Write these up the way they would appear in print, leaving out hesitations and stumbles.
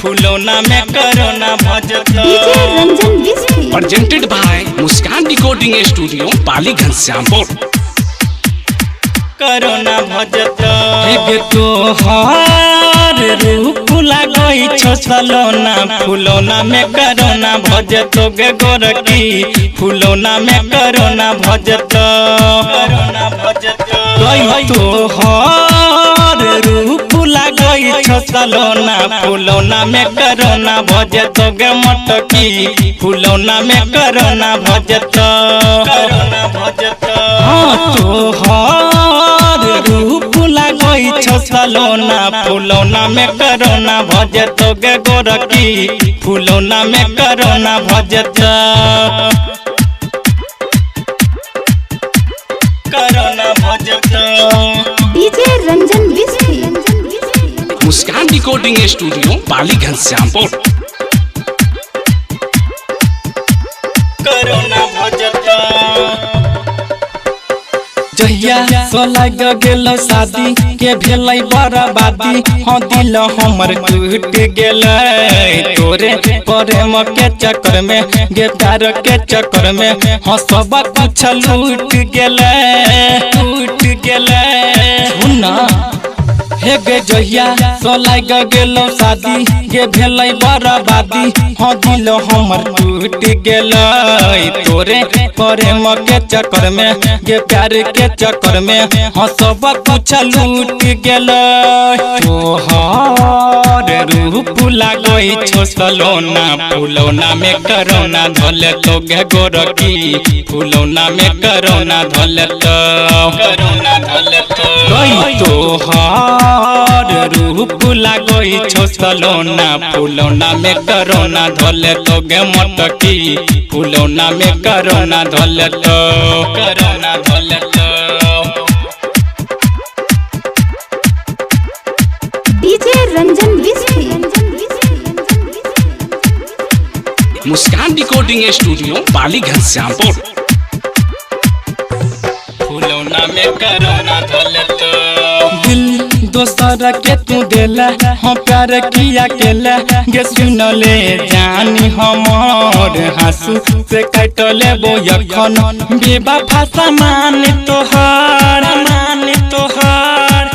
फुलौना में करोना भजतो। DJ Ranjan Bisfi. Presented by Muskan recording studio, Pali Ghanshyam. Corona भजतो। हे तोहार रूप लागै छौ सलोना, फुलौना में करोना भजतो गे गोरकी, फुलौना में करोना भजतो। करोना भजतो। तोहार रूप लागै छौ सलोना, फुलौना में करोना भजतो गे मटकी, फुलौना में करोना भजतो। करोना भजतो। हाँ तोहार रूप लागै छौ सलोना, फुलौना में करोना भजतो गे गोरकी, फुलौना में करोना भजतो। करोना भजतो। DJ Ranjan Bisfi. Muskan recording studio, Pali Ghanshyam. Corona भजतो। जहिया सो लग गेल शादी के भेलै बर्बादी, हाँ दिल हमर टूट गेलै तोरे प्रेम के चक्कर में गे प्यार के चक्कर में, हाँ सब कुछ लूट गेलै टूट गेलै। सुना हे गे जहिया सो लग गेलो शादी के भेलै बर्बादी, हाँ दिल हमर टूट गेलै तोरे प्रेम के चक्कर में गे प्यार के चक्कर में, हाँ सब कुछ लूट गेलै। तोहार रूप लागै छौ सलोना, फुलौना में करोना धोले तो गे गोरकी, फुलौना में करोना धोले तो। करोना धोले तो। तोहार रूप लागै छौ सलोना, फुलौना में करोना धोले तो गे मटकी, फुलौना में करोना धोले तो। करोना धोले तो। DJ Ranjan Bisfi. Muskan recording studio, Pali Ghanshyam. फुलौना में करोना धोले तो। दिल दोसर के तू देला, हम प्यार किया केला गे सुनले जानी हमर, हंसू से काटले बो यखन बेवफा समान तोहार मान तोहार।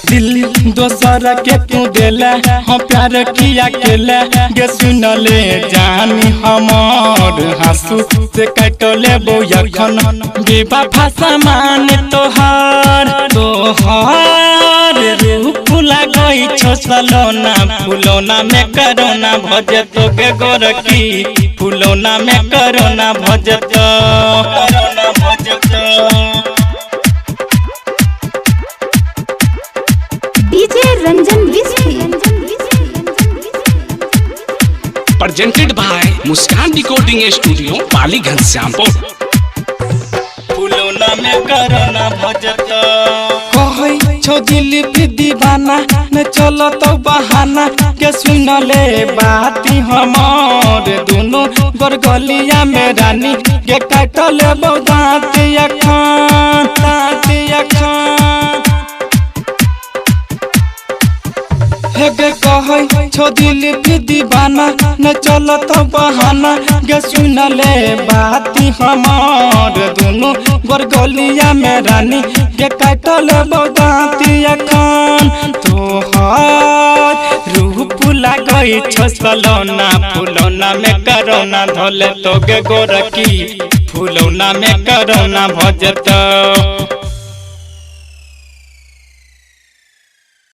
दिल दोसर के तू देला, हम प्यार किया केला गे सुनले जानी हमर, हंसू से काटले बो यखन बेवफा समान तोहार। तोहार रूप लागै छौ सलोना, फुलौना में करोना भजतो गे गोरकी, फुलौना में करोना भजतो। करोना भजतो। DJ Ranjan Bisfi. Presented by Muskan recording studio, Pali Ghanshyam. फुलौना में करोना भजतो। कहै छौ दिल भी दीवाना न चलत बहाना के सुनले बाती हमर, दोनों गरगलिया में रानी के काटले बौ दाँत अखन दाँत अखन। हे गे कहै छौ दिल भी दीवाना न चलत बहाना गे सुनले बाती हमर, दोनों गरगलिया में रानी के काटले बौ दाँत अखन। तोहार रूप लागै छौ सलोना, फुलौना में करोना धोले तो गे गोरकी, फुलौना में करोना भजतो।